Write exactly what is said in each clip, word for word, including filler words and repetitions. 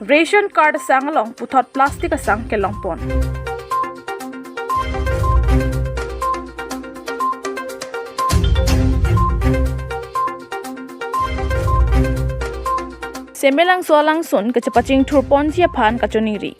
Ration card asang along puthot plastic asang kelongpon. Semelangso alangsun kachepachingthurponji aphan kachoningri.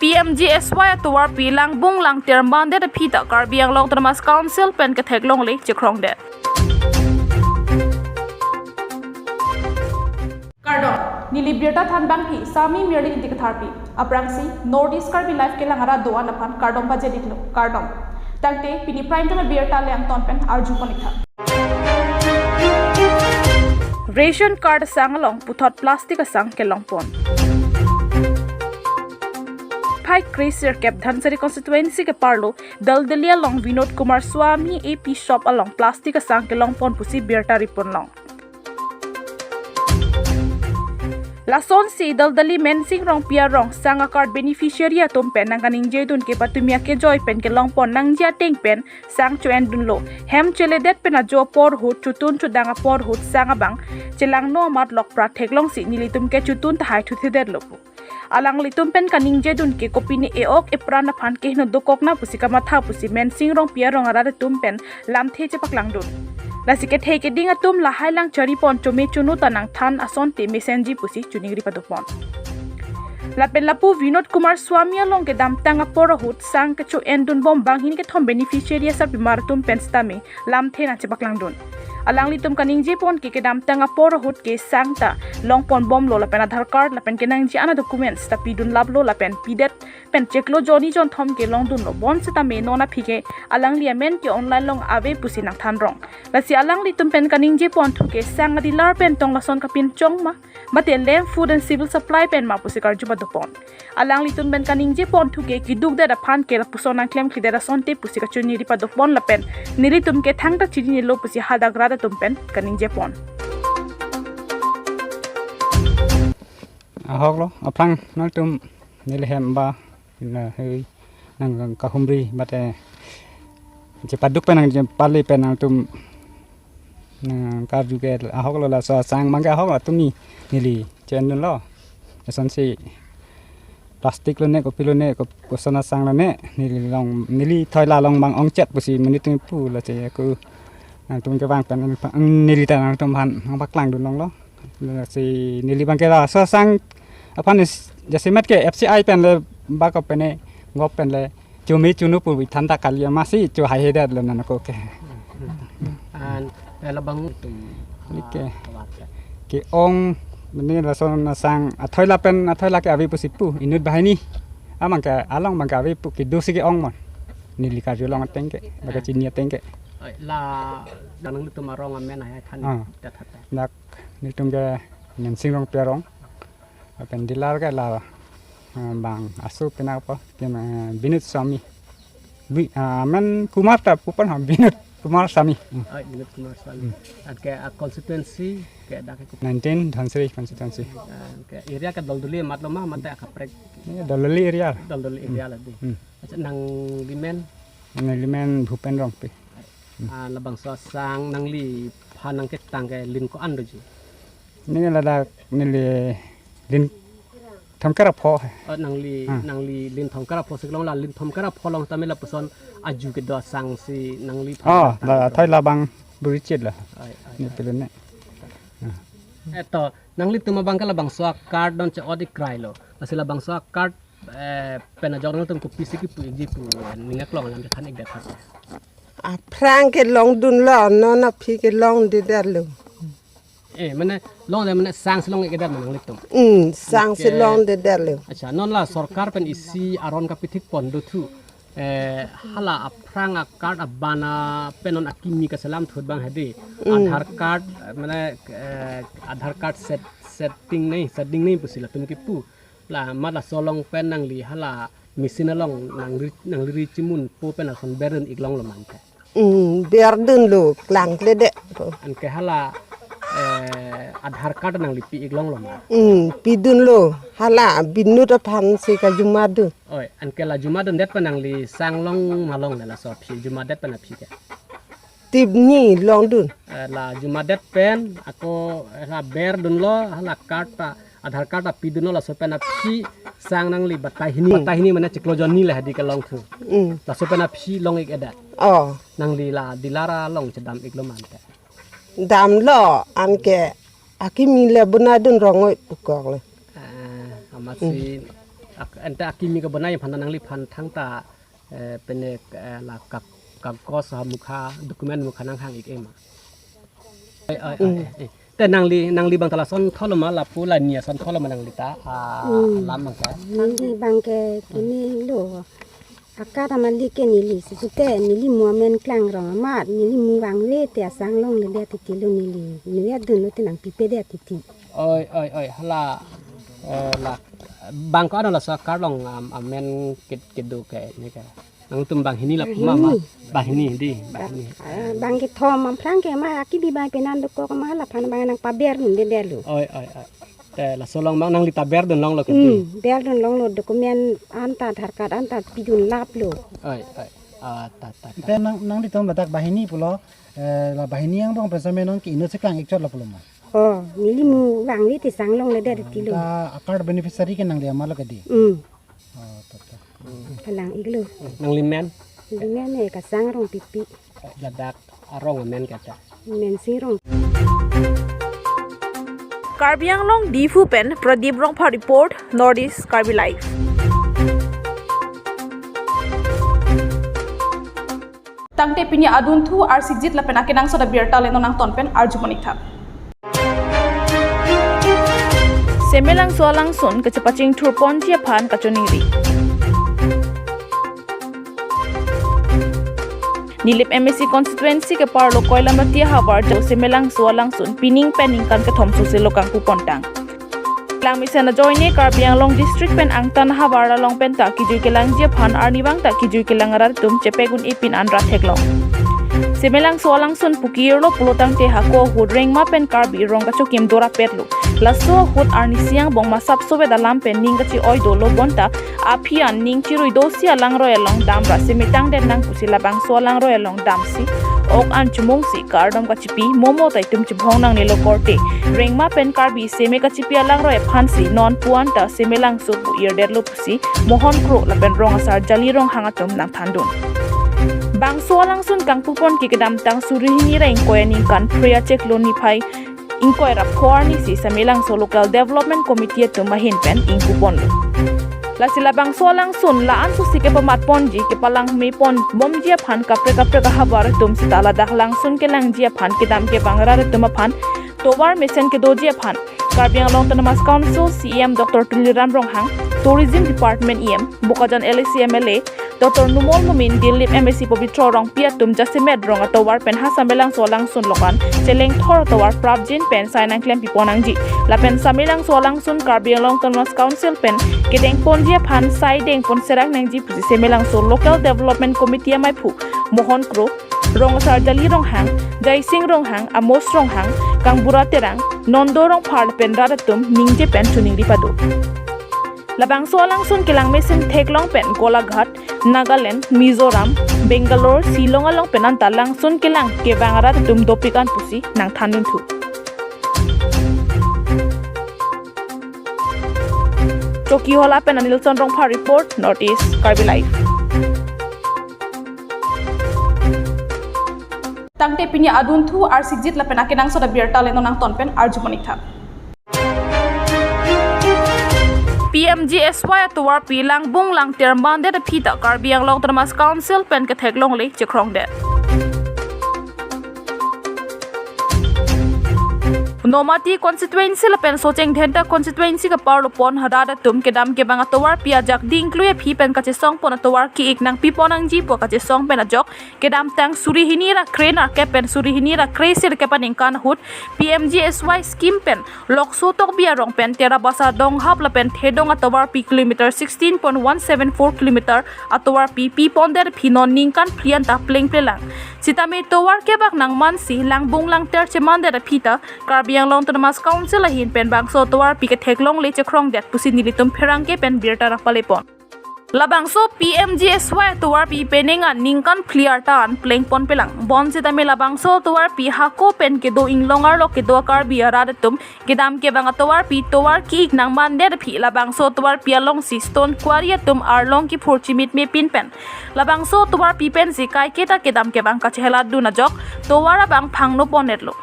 P M G S Y atovarpi langbung langtir mandet aphi ta Karbi Anglong Autonomous Council pen ketheklongle chekrongdet. Kardom, neli birta thanbangpi Sami Mirli Ingti Katharpi. Aphrangsi North East Karbi Live kelang arat do-an aphan kardom pajir-iklo, kardom. Tangte pini prime time birta le angton pen arjupon-iktha. Ration card asang along puthot plastic asang kelongpon. Phai kre sirkep Dhansiri constituency keparlo Daldali along Vinod Kumar Swami A P shop along plastic asang kelongpon pusi birta riponlong. Lasonsi Daldali Mensing Rongpi arong sang a-card beneficiary atum pen nangkaningjedun ke patumi akejoi pen kelongpon nangji ateng pen sang cho-endunlo. Hem cheledet pen ajo apor ahut chotun chodang apor ahut sang abang chelangno amat lokpra theklongsi nelitum ke chotun tahai thuthedetlo pu. Alanglitum pen kaningjedun ke kopine e-ok epran aphan keheno dokokna pusi kamatha pusi Mensing Rongpi arong arat atum pen lamthe chepaklangdun. Lasi kethek keding atum lahai lang charipon chome chono ta nangthan asonte mesenji pusi choningri padopon. Lapen lapu Vinod Kumar Swami along kedamtang apor ahut sang kecho-endunbom banghin kethom beneficiary asarpimar atum pen sitame lamthe nangchepaklangdun. Alanglitum kaningjepon ke kedamtang apor ahut ke sang ta longponbomlo lapen Aadhaar card lapen kenangji ana documents ta pidunlaplo lapen pidet pen chiklo jonni jonthom ke longdunlo bonsitame non aphi ke alangli amen ke online along ave pusi nangthanrong. Lasi alanglitum pen kaningjepon thu ke sang a-dealer pen tong lason kapinchong ma, mate Land, Food and Civil Supply pen ma pusi karju padopon. Alanglitum pen kaningjepon thu ke kedukdet aphan ke lapuson nangklemkledet asonte pusi kachoningri padopon lapen nelitum ke thangta chininelo pusi hadak rat atum pen kaningjepon. Ahoklo, aphrang nangtum neli hem ba, na hei, nangkahumri, mate chepaduk pen nangchepale pen nangtum nangkarju ke ahoklo, laso asang abang ke ahok, latum ni neli cho-endunlo. Lasonsi plastic lone, kopi lone, kop-, koson asang lone, neli along, neli thoila along abang ongchet pusi monit atum pu, lasi ako nangtum kevang pen neli ta nangtum aphan nangpaklangdunlonglo. Lasi neli abang ke laso asang aphan is, jasemet ke F C I pen le bak pen ne gop pen le chome chono pu bi than ta kali amatsi cho haihedetlo nang ako ke. An, eh, labang tum, Like. Ah, kawat ke. Ke-ong, mane lason asang athoila pen, athoila ke ave pusi pu, inut banghini. Amang ke along abang ke ave pu kedosi ke-ong mon. Neli karjulong ateng ke, baka chini ateng ke. Oi, la, la nanglitum arong amen hai than Ah. ta thata. Dak nelitum ke Mensing Rongpi arong. Lapen dealer ke la, eh, bang asu pina po, ke, eh, Binod Swami. Bi-, ah, amen Kumar ta pupan ha, Binod Kumar Swami. Hmm. Oi, Binod Kumar Swami. Hmm. Anke a-constituency ke dak ke Nineteen Dhansiri constituency. Ah, ke area ke Daldali amatlo ma, mate akaprek? Ini Daldali area. Daldali area Hmm. la dei. Hmm. Accha, nanglimen? Nanglimen Bhupen Rongpi. Ah, labangso asang nangliphan nangketang ke lin ko-an doji? Neli ladak neli lin thomkep ra pho. Oh, nangli, Ah. nangli lin thomkep ra pho si kelong, la lin thomkep ra pho along tame lapuson aju kedo asang si nangliphan Oh, nangketang la ke thai labang burichit la. Ai, ai, Ni ai. Pelun ne. Eto, nanglitum abang ke labangso a-card non che-ot-ik krailo. Lasi labangso a-card, eh, pen ajok nangtum kopisi kipu-ikji pu ning aklong alam chethan-ikdet tha. Aphrang kelongdunlo, non aphi kelongdedetlo. Eh, mane, longde mane sang si long-ikdet ma nanglitum? Hmm, sang si Anke longdedetlo. Accha, non la sorkar pen isi aron kapithikpon do thu. Eh, hala aphrang a-card abana pen non akimi kaselam thut abang hedi. Hmm. Aadhaar card, eh, mane, eh, Aadhaar card set, setting nei, setting nei pusi latum kipu. La mat laso along pen nangli hala machine along nangri, nangri chimunpo pen ason berdun-iklonglo mante. Hmm, berdunlo, klangkledet. Anke hala, eh, Aadhaar card nangli pi-ik longlo ma? Hmm, pidunlo. Hala binut aphan si kajuma dun. Oi, anke la juma dundet pen nangli sang long ma longle laso aphi, jumadet pen aphi ke? Tip ni longdun. Eh, la jumadet pen ako la berdunlo, la card ta, Aadhaar card ta pidunlo, laso pen aphi sang nangli batai hini. Hmm. Batai hini mane chiklo jonni le hadi kelong thu. Hmm. Laso pen aphi long-ik-edet. Oh. Nangli la dilara long chedam-iklo ma ante? Damlo, anke akimi le bonai dun rong-oi pukok le. Ah, amatsi, hmm, ak-, ante akimi kebonai aphan ta nangliphan thangta, eh, pene, eh, la kak-, kagos ha mukha, document mukha nanghang-ik-e ma? Eh, eh, eh, hmm, eh, eh. Te nangli, nangli abang ta lason tholo ma, lapu la ni ason tholo ma nangli ta, ah, hmm, alam abang ke? Nangli abang ke kini lo. Akat amalik ke neli, sipute neli mu amen klang rong amat, neli mu vangve te asang longledet titilo neli. Neli adunlo te nangpipedet titi. Oi, oi, oi, hala, eh, la, bang ko-an laso akat along am-, amen ked-, kedo ke ne ke? Nangtum banghini la puma ma? Banghini. Banghini, di, banghini. Ah, bang kethom aphrang ke ma, aki bibai penan dokok ma, laphan bang nangpaber dundedetlo. Oi, oi, oi. Te laso along bang nangli ta berdun longlo ke, hmm, di? Berdun longlo, document anta, Aadhaar card anta pidun laplo. Oi, oi. Ah, ta, ta, ta. Te nang, nanglitum ladak banghini pulo, eh, la banghini angbong pen same nangke inut si klang-ik chotlo pulo ma? Oh, neli mu vangve te sang longledet titilo. Ta card beneficiary ke nangli amatlo ke, di? Hmm. Oh, ta, ta. Kalang-iklo. Nangli men? Neli men e Kasang Rongpipi. Ladak arong amen ke ta? Mensing Rong. Karbi Anglong Diphu pen Pradip Rongphar report, North East Karbi Live. Tangte pini adunthu arsikjit lapen akenangsot abirta le non nangton pen arju pon-ik tha. Semelangso alangsun kachepachingthur ponji aphan kachiningri. Nilip M A C constituency keparlo Koilamati ahavar jo Semelangso alangsun pining pen ningkan kethom sose lo kangpu pontang. Langmesen ajoine Karbi Anglong district pen Angtan ahavar along pen ta kijui kelangji aphan arnivang ta kijui kelang arat atum chepek un-e pin an rat theklong. Semelangso alangsun puki-irlo pulotangte hako ahut Rengma pen Karbi rong kachokim dorapetlo. Laso ahut arnisi angbong masap sovet alam pen ning kachi-oi dolo bonta aphi an ning chirui dosi alangroi along damra semetang den nang pusi labangso alangroi along damsi ok an chumungsi kardom kachipi momo ta itum chibhong nangnelo korte. Rengma pen Karbi seme kachipi alangroi aphansi non puan ta Semelangso pu-irdetlo pusi Mohon Kro lapen rong asar Jali Ronghang atum nangthandun. Bangso alangsun kangpupon ke kedamtang suri hini ra ingkoi aningkan Phre achiklo niphai ingkoi ra pho arnisi Semelangso Local Development Committee atum ahin pen ingpuponlo. Lasi labangso alangsun la-an pusi kepamatponji, kepalangmepon bomji aphan kaprek kaprek ahavar atum seta ladak langsun kelangji aphan kedam kevang arat atum aphan tovar mesen kedoji aphan Karbi Anglong Autonomous Council C E M Doctor Tuliram Ronghang, Tourism Department E M, Bokajan L A C M L A, Doctor Numal Momin, Dilip M A C Pobitro Rongpi atum jasemet rong atovar pen ha Semelangso alangsun along an chelengthor atovar prapjin pen sai nangklem pipon nangji. Lapen Semelangso alangsun Karbi Anglong Autonomous Council pen kedengponji aphan sai dengpon serak nangji pusi Semelangso Local Development Committee amaiphu Mohon Kro, rong asar Jali Ronghang, Jaising Ronghang, Amos Ronghang, Kangbura Terang, Nondo Rongphar lapen rat atum ningje pen chiningri pado. Labangso alangsun kelang mesen theklong pen Golaghat, Nagaland, Mizoram, Bangalore, Shillong along pen anta langsun kelang kevang arat atum dopik an pusi nangthandunthu. Chokihola pen Anilson Rongphar report, North East Karbi Live. Tangte pini adunthu arsikjit lapen akenangsot abirta le non nangton pen arju pon-ik tha. P M G S Y atovarpi langbung langter mandet aphi ta Karbi Anglong Autonomous Council pen ketheklongle chekrongdet. Nomati constituency lapen Socheng Dhenta constituency keparlo pon harat atum kedam kevang atovarpi ajak dingklui aphi pen kachesong pon atovar ki-ik nangpi pon nangji pu kachesong pen ajok kedamtang suri hini ra kre-nerkep pen suri hini ra kre-sirkep aningkan ahut P M G S Y scheme pen Lokso Tokbi arong pen Terabasa Donghap lapen Thedong atovarpi kilometer sixteen point one seven four kilometer atovarpi pi pondet aphi non ningkan phli anta plengplelang. Sitame tovar kebak nangmansi langbung langter chemandet aphi ta Karbi Anglong Autonomous Council ahin pen bangso tovarpi ketheklongle chekrongdet pusi nelitum pherangke pen birta nangpalepon. Labangso P M G S Y tovarpi penang an ningkan phli arta an plengponpelang. Bonsitame labangso tovarpi hako pen kedo inglong arlo kedo Karbi arat atum kedam kevang atovarpi tovar ki-ik nangmandet aphi labangso tovarpi alongsi stone quarry atum arlong kiphur chimitme pin pen labangso tovarpi pensi kaiketa kedam kevang kachehelatdun ajok tovar abang phangnoponnetlo.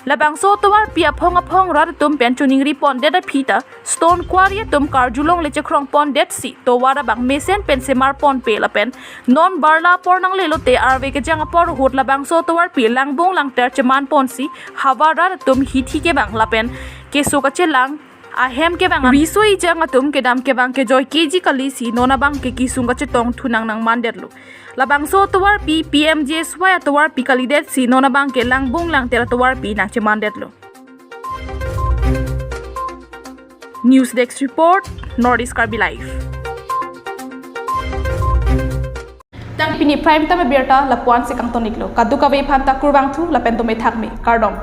Labangso tovarpi aphong aphong rat atum pen choningripondet aphi ta stone quarry atum karjulongle chekrongpondetsi tovar abang mesen pen semarponpe lapen non barla apor nanglelote arve kejang apor ahut labangso tovarpi langbung langter chemanponsi havar rat atum hithi kevang lapen keso kachelang ahem kevang riso ejang atum kedam kevang kejoike ji kalisi non abangke kesung kachetong thunang nangmandetlo. Labangso tovarpi P M G S Y atovarpi kalidetsi non abangke langbung langter atovarpi nangchemandetlo. News Desk Report, North East Karbi Live. Tang pini prime time abirta lapu-ansi kangton-iklo. Kadokave aphanta kurvangthu lapen dome thakme. Kardom.